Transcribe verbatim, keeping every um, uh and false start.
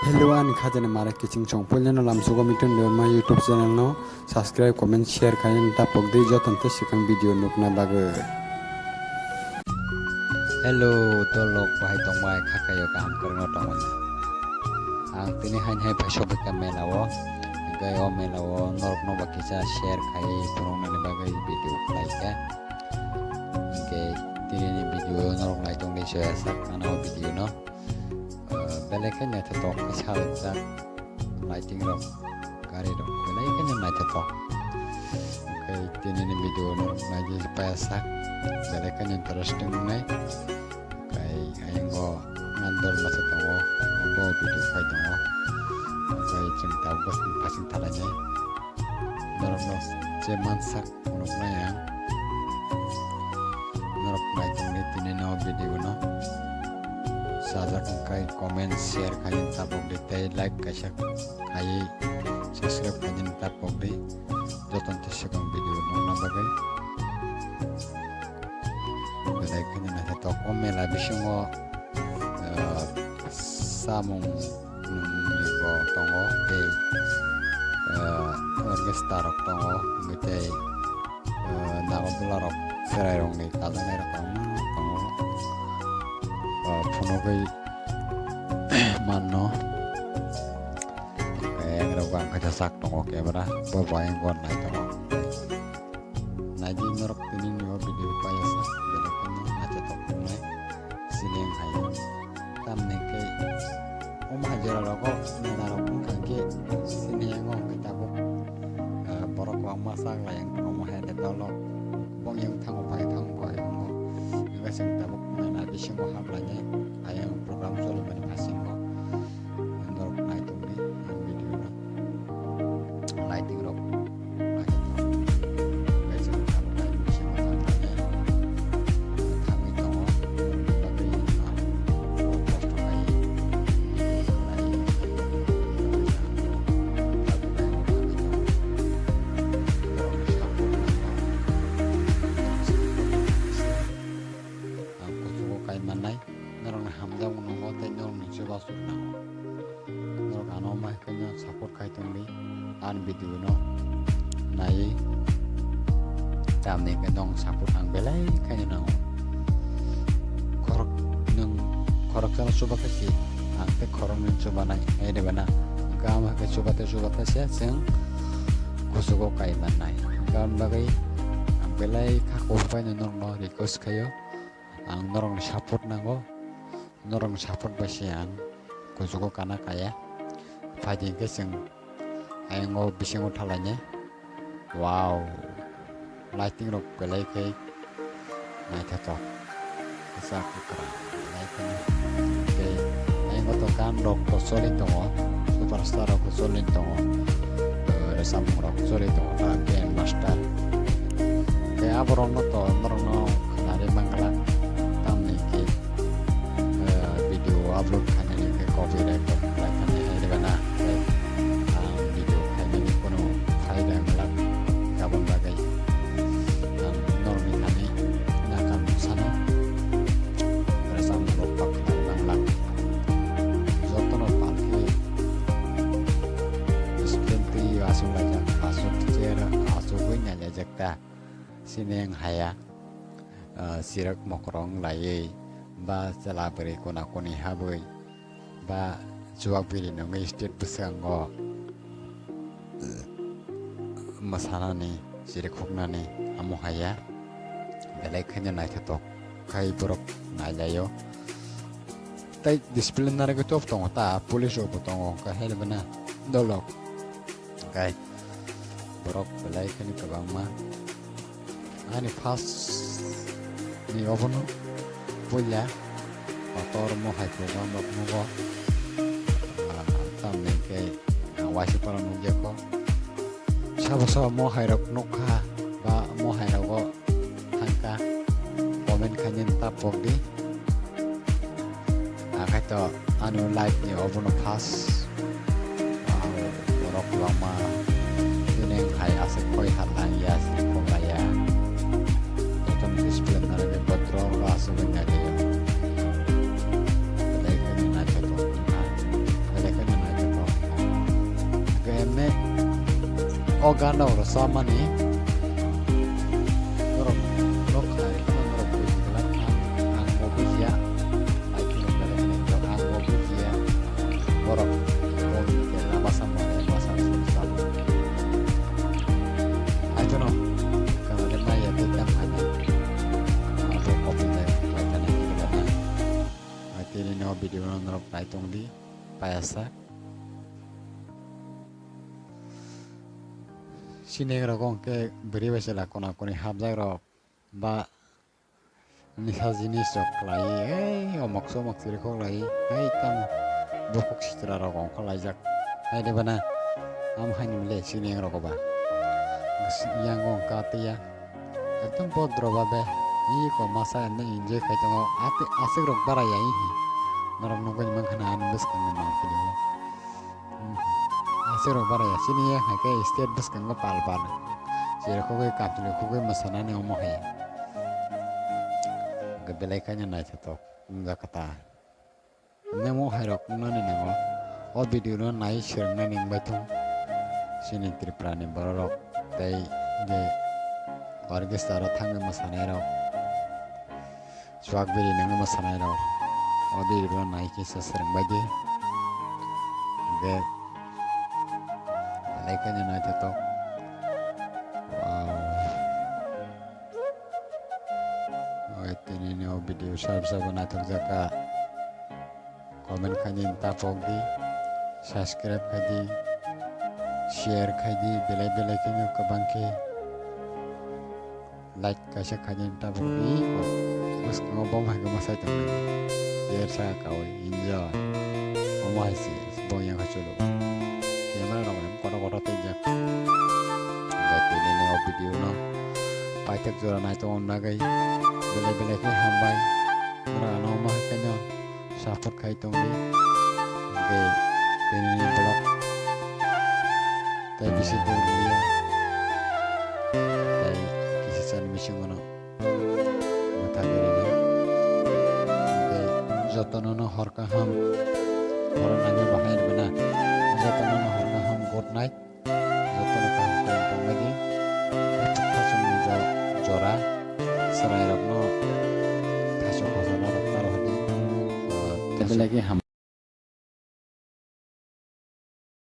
Hello, ani khajani mara kiching chong. Puilano lamsugo mitun de ma YouTube channel no subscribe, comment, share khai tapok di joton te sikang video nukna bagwi. Hello, tolok bahai tongmai khakayo kaham kwrwngno tongmani. Ang tini hain hai phai sobika mela o, hingkai o mela o norok no ba kisa share khai phunuknani bagwi video khlai kha. Hingke tini ni video norok nai tongdi soya sak ano video no. Ah, belai khe naithothok khe sajak lighting rok, gari rok belai khe naithothok. Hwnkhe tini ni video no naidi paya sak belai khe interesting wngnai. Hwnkhe ayang o nandol masa tongo, bo video khai tongo. Hwnkhe chwng tabuk bwswk phasing thalainai. Norok no je mansak phunuknai ang. Norok nai tongdi tini no video no. Sajak wngkha comment share khai tapok di tei like kaisa khai subscribe khai tapok di. Joton te sikang video nukna bagwi. Belai kheno naithothok o mela bisingo, ah, samung nungni bo tongo tei, ah, orchestra rok tongo, hwnkhe tei, ah, nagodula rok cherai rokni kajaknai rok kwbangma tongo. Ah, phunugwi manno. Tei rok ang khe sak tongo camera, bo bo ayang bo nai tongo. Naidi norok tini ni o video paya sa, belai kheno naithothok wngnai, sini wng hai. Tamni khe omo hai jora rogo mela rok wngkha khe sini yango hwnkhe tabuk, ah, borok kwbangma chak lai wngkha omo hai de dolo bong yang thango pai thango pai wngo. Hwnkhe chwng tabuk mela bisingo hap lainai, ayang program choli mani phasingo. Norok nai tongdi ang video no. Lighting rok nai tong. Lighting rok nai tong. Thangwi tongo. Bagwi ang kosto khai. Ang kuchugo kai mannai. Norokni hamjakmung nango tei norokni chubachu nango. Norok ano mai khaino support khai tongdi, ani video no naiwi tamni hwnkhe norokni support ang belai khaino nango. Khorok nwng khoroksano chuba khe si, ang tei khoroknwi chubanai hai rwbana. Hwnkhe amo hai khe chubate chubate se chwng kuchugo kai mannai. Hwnkhe aboni bagwi ang belai kha kuphur phaino norokno request khaio. Ang norokni support nango, norokni support bai se ang kuchugo kana kaya. Phaidi hwnkhe chwng ayang o bisingo thalainai. Wow, lighting rok belai khe naithothok, kwchak kwkhrang belai kheno. Tei ayang o to gan rok to choli tongo, superstar rok to choli tongo, eh, rwchapmung rok choli tongo, ba grandmaster. Tei aborokno to norokno khnari manglak, tamni khe, eh, video upload khainani khe copyright rok khlai khainai hai rwgana. Tei ang video khainani kunu phaida manglak, aboni bagwi ang norokni thani nakal sano rwchapmung rok kok khlai manglak. Jotono palki discipline twi aswk laijak, aswk chair aswkwi nailaijak ta. Sini wng haya, ah, sirok mokrong laiwi, ba chwla bwrwi kuna kuni habwi, ba chuwak biri nungwi stage bwskango mwsanani, chirikhoknani amo haya, belai khaino naithothok khai borok nailaio. Tei disciplinary khe top tongo ta, police rokbo tongo, hwnkhe hai rwgwna dolok. Hwnkhe borok belai kheno kwbangma. Ani first ni obono puila kotor mohai program rok nugo. Ah, tamni hwnkhe, ah, waisa para nukjakgo. Sabo sabo mohai rok nukha ba mohai rogo thangkha, comment khainai ta pokdi. Akhai to ano life ni obono first. Ang borok kwbangma bini hai aswk koi hat langya, aswk kok laya. Jotono discipline narwgwi botrok aswk wngya khe. Belai kheno naithothok wngkha. Belai kheno O gana oro samani norok, norok khai, norok buji glak, ang, ang bo bujiya, ai kheno belai kheno jok, ang bo bujiya, borok bo ni kela basa mane basa sung sabo. Ai jono, kana de maya de tam khana, ma bo kopi de, lai khana ni kela na. Ai tini no video no norok nai tong di, payasa. Sining rok hwnkhe bwrwi bai chwla kona koni hapjak rok ba nisa jinis rok khlai, ei omok somok chirikhok lai, ei tamo bukhuk sitra rok ongkhor laijak, hai de bana am haini mole sining rok ba yang ong ka tei ya ekdom bodro babe iko masa ende enjoy khai tongo, aswk rok bara ya ihi norok nugwi mankha na ani bwskang ni mangpili o. Hmm. Aswk rok bara ya, chini ya hai khe state bwskango pal pal. Chiri khogwi kapchili khogwi mwsanani omo hai. Hwnkhe belai khaino naithothok wngya kwtal. Nemo hai rok wngnani nango. O video no nai swrwngnani wngbai thung. Chini Tripura ni borok rok tei je orchestra o thangwi mwsanai rok. Chuak biri nangma sanai rok. O biri rok nai khe se swrwng bai di. Hwnkhe belai khe no naithothok. Wow. Oi, tini ni o video sab sabo naithok jaka. Comment khai di, tapok di, subscribe khai di, share khai di, belai belai khe no kwbang khe like kaisa khai di, tapok di. Bwskango bom hai khe mwsai tong nai. Yer sa kaui enjoy. Omo hai se bo yang kha cholo. Camera rok em kotor kotor tei jak. Gai tini ni o video no paithak jora nai tong nagwi belai belai khe hambai. Ora ano omo hai khe no. Support khai tongdi. Hwnkhe tini ni vlog tei bisi dol ya. Tei kisa sani bisingo no mwthangwi rina. Hwnkhe jotono no hor kaham. Horo nangwi bahai rwna. Jotono no hor kaham. Good night. Jotono kaham khe tongmani. Thasung ni jo-, jora. Chwrairokno thasung khosana rok naro hadi. Ah, belai khe ham.